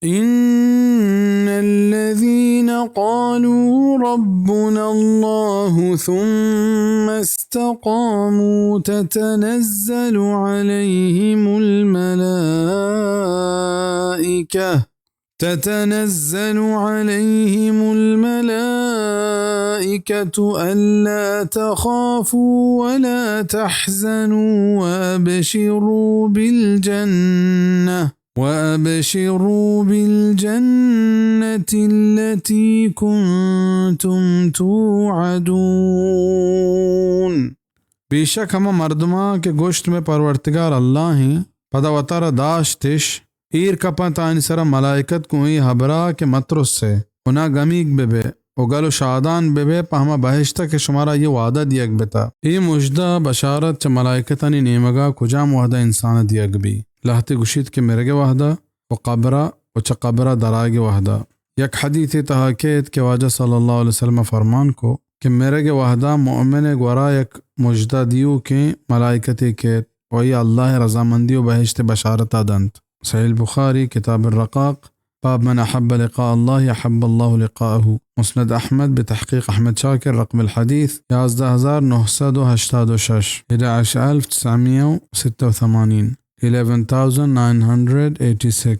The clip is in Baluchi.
إن الذين قالوا ربنا الله ثم استقاموا تتنزل عليهم الملائكة تتنزل عليهم الملائكة ألا تخافوا ولا تحزنوا وأبشروا بالجنة وأبشروا بالجنة التي كنتم توعدون. بیشک ہما مردماں کہ گوشت، مئے پرورتگار اللہ ایں، پدا وتارا داشتش، ایر کپاں تانی سرا ملائکت گوں اے ہبرا کہ مترسے و نہ گمیگ ببے و گل و شادان ببے پہ ہما بہشتا کہ شمارا آئی وعدہ دیگ بتا۔ اے مژدہ بشارت چہ ملائکتانی نیمگا کجام وہدا انسانا دیگ بی؟ لہتے گوشیت کہ مرگ وہدا و قبرا و چہ قبرا درآیگ وہدا۔ یک حدیثے تہا کیت کہ واجہ صلی اللہ علیہ وسلم فرمان کو کہ مرگ وہدا مؤمن گورا یک مژدہ دیوکیں ملائکتے کیت و آئی اللہ رضامندی و بہشت بشارتا دنت۔ صحیح البخاری، کتاب الرقاق، باب من احب لقاء الله احب الله لقاءه۔ مسند احمد بتحقیق احمد شاکر، رقم الحدیث یازدہ ہزار نو سد و ہشتاد و شش، احدعش الف تسعمية وستة وثمانين، eleven thousand nine hundred eighty six۔